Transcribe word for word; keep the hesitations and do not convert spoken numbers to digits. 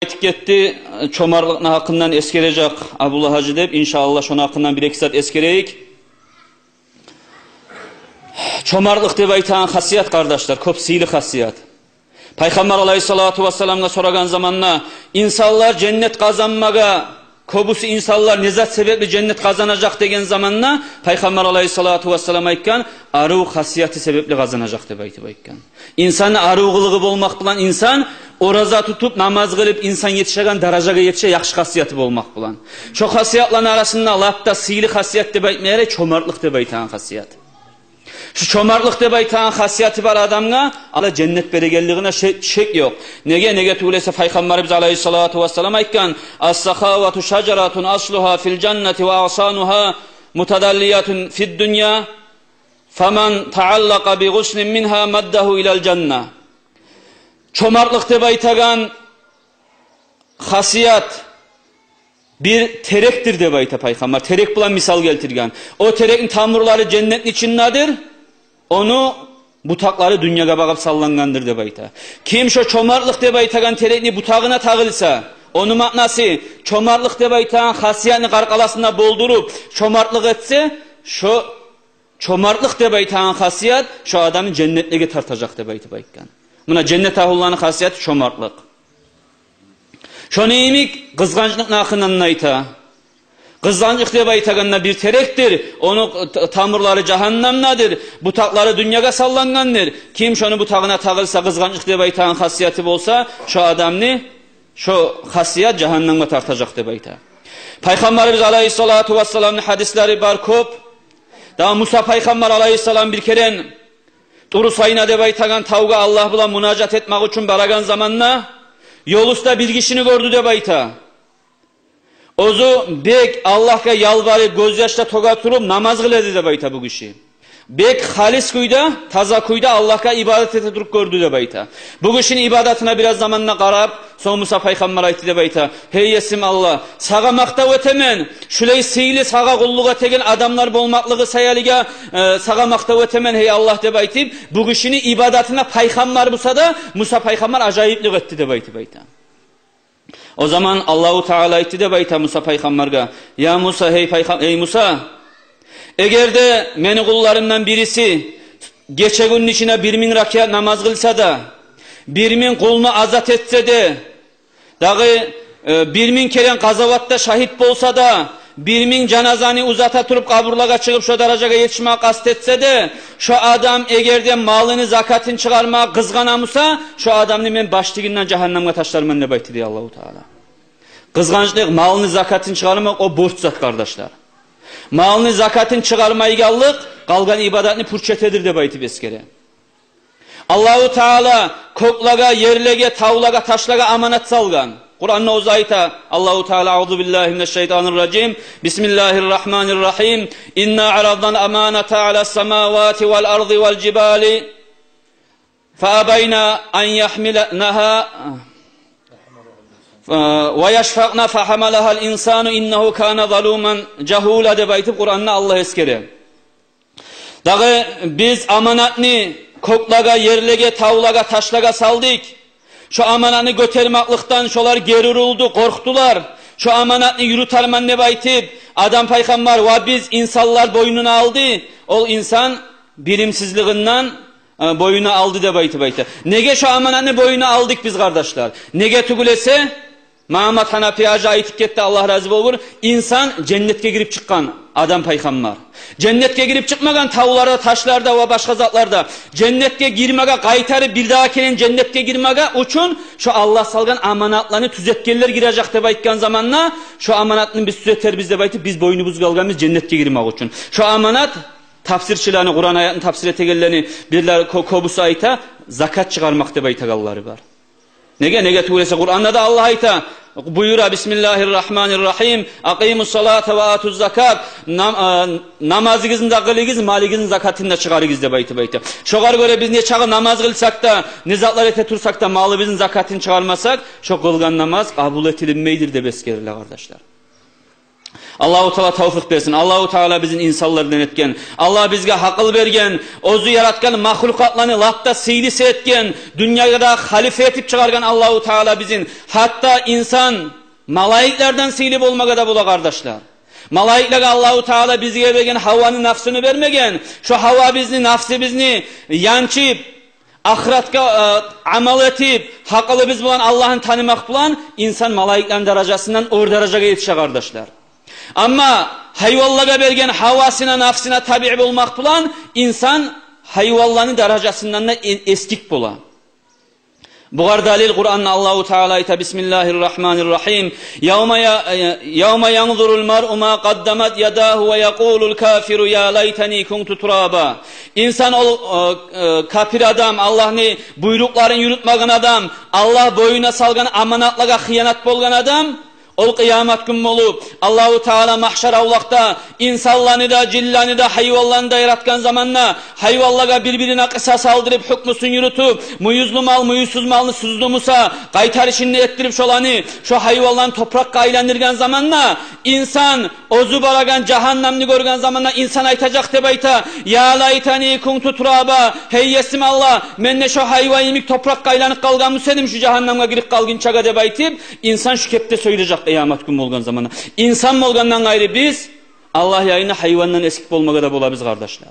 Айтып гетди, чомартлыкъны гьакъындан эсгережек Абдулла гьажи деп, иншааллагь, шону гьакъындан бир-эки зат эсгерейик. Чомартлыкъ деп айтагъан хасият, къардашлар, кёп сыйлы хасият. Пайхаммар алайгьиссалату вассаламгъа сорагъан заманда, инсанлар женнет къазанмагъа, кёбюсю инсанлар не зат себепли женнет къазанажакъ деген заманда, Пайхаммар алайгьиссалату вассалам айтгъан, арив хасияты себепли къазанажакъ деп айтып айтгъан. Инсанны арив къылыгъы болмакъ булан, инсан ораза тутуп, намаз къылып, инсан етишеген даражагъа етише яхшы хасияты болмакъ булан. Шо хасиятланы арасында лап да сыйлы хасият деп айтма ярай чомартлыкъ деп айтагъан хасият. Шу чомартлыкъ деп айтагъан хасияты бар адамгъа Аллагь женнет берегенлигине ше-, шек ёкъ. Неге, неге тюгюл эсе Пайхаммарыбыз алайгьиссалату вассалам айтгъан, «Ас-сахавату шажаратун аслугьа фил жаннати ва агъсанугьа мутадаллиятун фид дунья, фаман тааллакъа би гъуслин мингьа маддагьу илал жанна». Чомартлыкъ деп айтагъан хасият бир терекдир деп айта Пайхаммар. Терек булан мисал гелтирген. О терекни тамурлары женнетни ичиндедир, ону бутакълары дюньягъа багъып саллангъандыр деп айта. Ким шо чомартлыкъ деп айтагъан терекни бутагъына тагъылса, ону маънасы, чомартлыкъ деп айтагъан хасиятны къаркъарасына болдуруп, чомартлыкъ этсе, шо чомартлыкъ деп айтагъан хасият шо адамны женнетлеге тартажакъ деп айтып айтгъан. Муна женнет агьлуланы хасияты чомартлыкъ. Шону йимик къызгъанчлыкъны гьакъындан айта. Къызгъанчлыкъ деп айтагъан да бир терекдир, ону т-, тамурлары жагьаннамдадыр, бутакълары дюньягъа саллангъандыр. Ким шону бутагъына тагъылса, къызгъанчлыкъ деп айтагъан хасияты болса, шо адамны шо хасият жагьаннамгъа тартажакъ деп айта. Пайхаммарыбыз алайгьиссалату вассаламны гьадислери бар кёп. Дагъы Муса пайхаммар алайгьиссалам бир керен Туру Сайна деп айтагъан тавгъа Аллагь булан мунажат этмек учун барагъан заманда, ёл уьстде бир гишини гёрдю деп айта. Оьзю бек Аллагьгъа ялбарып, гёзьяш да тёге туруп, намаз къыла эди деп айта бу гиши. Бек халис кюйде, таза кюйде Аллагьгъа ибадат эте туруп гёрдю деп айта. Бу гишини ибадатына бираз заманда къарап, сонг Муса пайхаммар айтды деп айта: «Гьей Есим Аллагь, сагъа макътав этемен, шулай сыйлы сагъа къуллукъ этеген адамлар болмакълыгъы саялыгъа, э, сагъа макътав этемен, гьей Аллагь», — деп айтып, бу гишини ибадатына пайхаммар буса да, Муса пайхаммар ажайыплыкъ этди деп айтып айта. О заман Аллагьу Таала айтды деп айта Муса пайхаммаргъа: «Я Муса, гьей пайхам-, гьей Муса, эгер де мени къулларымдан бириси гече-гюнню ичинде бир минг ракаат намаз къылса да, бир минг къулну азат этсе де, дагъы, э, бир минг керен къазаватда шагьит болса да, бир минг жаназаны узата туруп, къабурлагъа чыгъып, шо даражагъа етишмеге къаст этсе де, шо адам эгер де малыны закатын чыгъармагъа къызгъана буса, шо адамны мен башлыгъындан жагьаннамгъа ташларман», — деп айтды дей Аллагьу Таала. Къызгъанчлыкъ, малыны закатын чыгъармакъ, о борч зат, къардашлар. Малыны закатын чыгъармайгъанлыкъ къалгъан ибадатны пуч этедир деп айтып эсгере. Аллагьу Таала кёклеге, ерлеге, тавлагъа, ташлагъа аманат салгъан. Къуранда оьзю айта Аллагьу Таала: «Аузу биллагьи минаш шайтанир ражим. Бисмиллагьир рагьманир рагьим. Инна аразнал аманата алас самавати вал арзи вал жибали фа абайна ан яхмилнагьа, ва ашфакъна фа гьамалагьал инсану иннагьу кана залуман жагьула», — деп айтып Къуранда Аллагь эсгере. Дагъы: «Биз аманатны кёклеге, ерлеге, тавлагъа, ташлагъа салдыкъ. Шо аманатны гётермекликден шолар гери урулду, къоркъдулар. Шо аманатны юрютермен деп айтып, Адам пайхаммар ва биз инсанлар бойнуна алды. Ол инсан билимсизлигинден, э, бойнуна алды», — деп айтып айта. Неге шо аманатны бойнуна алдыкъ биз, къардашлар? Неге тюгюл эсе, Магьаммат Гьанафи гьажи айтып гетди, Аллагь рази болгъур, инсан женнетге гирип чыкъгъан Адам пайхаммар. Женнетге гирип чыкъмагъан тавларда, ташларда ва башгъа затларда. Женнетге гирмеге, къайтарып бир дагъы керен женнетге гирмеге учун шо Аллагь салгъан аманатланы тюзетгенлер гирежек деп айтгъан заманда, шо аманатны биз тюзетербиз деп айтып, биз бойнубузгъа алгъанбыз женнетге гирмек учун. Шо аманат, тафсирчилени, Къуран аятны тафсир этегенлени бирлери кё-, кёбюсю айта, закат чыгъармакъ деп айтагъанлары бар. Неге, неге тюгюл эсе Къуранда да Аллагь айта, буюра: «Бисмиллагьир рагьманир рагьим. Акъимус салата ва атуз закат». Нам-, а, намазыгъызны да къылыгъыз, малыгъызны закатын да чыгъарыгъыз деп айтып айта. Шогъар гёре биз нечакъы намаз къылсакъ да, не затлар эте турсакъ да, малыбызны закатын чыгъармасакъ, шо къылгъан намаз къабул этилинмейдир деп эсгериле, къардашлар. Аллагьу Таала тавфикъ берсин. Аллагьу Таала бизин инсанлардан этген. Аллагь бизге гьакъыл берген. Оьзю яратгъан махлукъатланы лап да сыйлысы этген. Дюньягъа да халифа этип чыгъаргъан Аллагьу Таала бизин. Гьатта инсан малайиклерден сыйлы болмагъа да бола, къардашлар. Малайиклеге Аллагьу Таала бизге берген Гьаваны нафсыны бермеген. Шо Гьава бизни, нафсы бизни янчып, ахыратгъа, э, амал этип, гьакъылыбыз булан Аллагьны танымакъ булан инсан малайиклени даражасындан оьр даражагъа етише, къардашлар. Амма гьайванлагъа берген Гьавасына, нафсына табиъ болмакъ булан инсан гьайванланы даражасындан да э-, эсгик бола. Бугъар далил Къуранда Аллагьу Таала айта: بسم الله الرحمن الرحيم. يوم ي-، يوم ينظر المرء ما قدمت يداه ويقول الكافر يا ليتني كنت ترابا. Инсан ол, э, э, капир адам, Аллагьны буйрукъларын юрютмеген адам, Аллагь боюна салгъан аманатлагъа хыянат болгъан адам, ол къыямат гюн болуп, Аллагьу Таала магьшар авлакъда инсанланы да, жинлени де, гьайванланы да яратгъан заманда, гьайванлагъа бир-бирине къысас алдырып, гьукмусун юрютюп, мюйюзлю мал мюйюзсюз малны сюздю буса, къайтарышын этдирип шоланы, шо гьайванланы топуракъгъа айландыргъан заманда, инсан оьзю барагъан жагьаннамны гёрген заманда инсан айтажакъ деп айта: يا ليتني كنت ترابا. Гьей есим Аллагь, мен де шо гьайван йимик топуракъгъа айланып къалгъан буса эдим, шо жагьаннамгъа гирип къалгъынчагъа, деп айтып, инсан шо кепде сёйлежек къыямат гюн болгъан заманда. Инсан болгъандан къайры биз Аллагь янында гьайвандан эсгик болмагъа да болабыз, къардашлар.